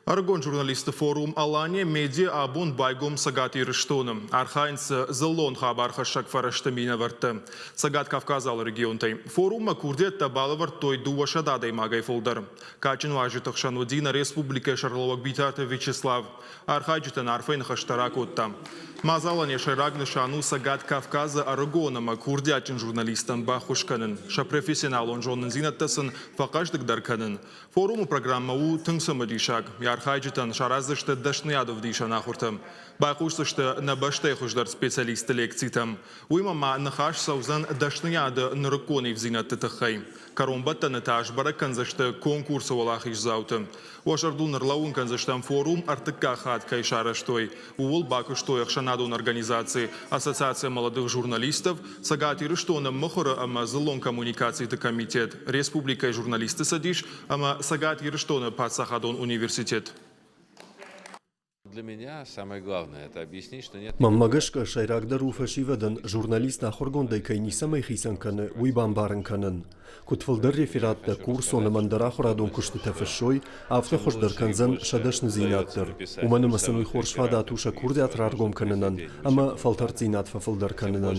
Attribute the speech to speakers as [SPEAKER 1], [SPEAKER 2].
[SPEAKER 1] Ӕрыгон журналистты форум «Алания Медиа» абон байгом Цӕгат Ирыстоны. Архайынц дзыллон хабархӕссӕг фӕрӕзты минӕвӕрттӕ Цӕгат Кавказы алы регионтӕй. Форуммӕ курдиӕттӕ балӕвӕрдтой 200 адӕймагӕй фылдӕр. Кадджын уазджыты хсӕн уыди нӕ республикӕйы сӕргълӕууӕг Битарты Вячеслав. Архайджытӕн арфӕйы ныхӕстӕ ракодта. Мадзалӕн йӕ сӕйраг нысан у Цӕгат Кавказы ӕрыгон ӕмӕ курдиатджын журналисттӕн баххуыс кӕнын, сӕ профессионалон зонындзинӕдтӕ сын фӕхъӕздыгдӕр кӕнын. Форумы программӕ у тынг цымыдисаг. Йӕ архайджытӕн сараздзысты дӕсныйадӕвдисӕн ахуыртӕ. Байхъусдзысты нӕ бӕстӕйы хуыздӕр специалистты лекцитӕм. Уыимӕ ма ныхас цӕудзӕн дӕсныйады нырыккон ивдзинӕдты тыххӕй. Кӕронбӕттӕны та сбӕрӕг кӕндзысты конкурсы уӕлахиздзауты. Уӕ зӕрдыл ныллӕууын кӕндзыстӕм форум ӕртыккаг хатт кӕй сарӕзтой, ууыл бакуыстой ӕхсӕнадон организаци Ассоциация молодых журналистов, Цӕгат Ирыстоны мыхуыры ӕмӕ дзыллон коммуникациты комитет, республикӕйы журналистты цӕдис ӕмӕ Цӕгат Ирыстоны паддзахадон университет.
[SPEAKER 2] Для меня самое главное это объяснить, что нет.
[SPEAKER 3] Мӕнмӕ гӕсгӕ, сӕйрагдӕр у фӕсивӕдӕн журналист ахуыргондӕй кӕй ницӕмӕй хицӕн кӕны, уый бамбарын кӕнын. Куыд фылдӕр рефераттӕ, курсон ӕмӕ ӕндӕр ахуырадон куыстытӕ фыссой, афтӕ хуыздӕр кӕндзӕн сӕ дӕсныдзинад дӕр, уымӕн ӕмӕ сын уый хорз фадат у сӕ курдиат раргом кӕнынӕн ӕмӕ фӕлтӕрддзинад фӕфылдӕр кӕнынӕн.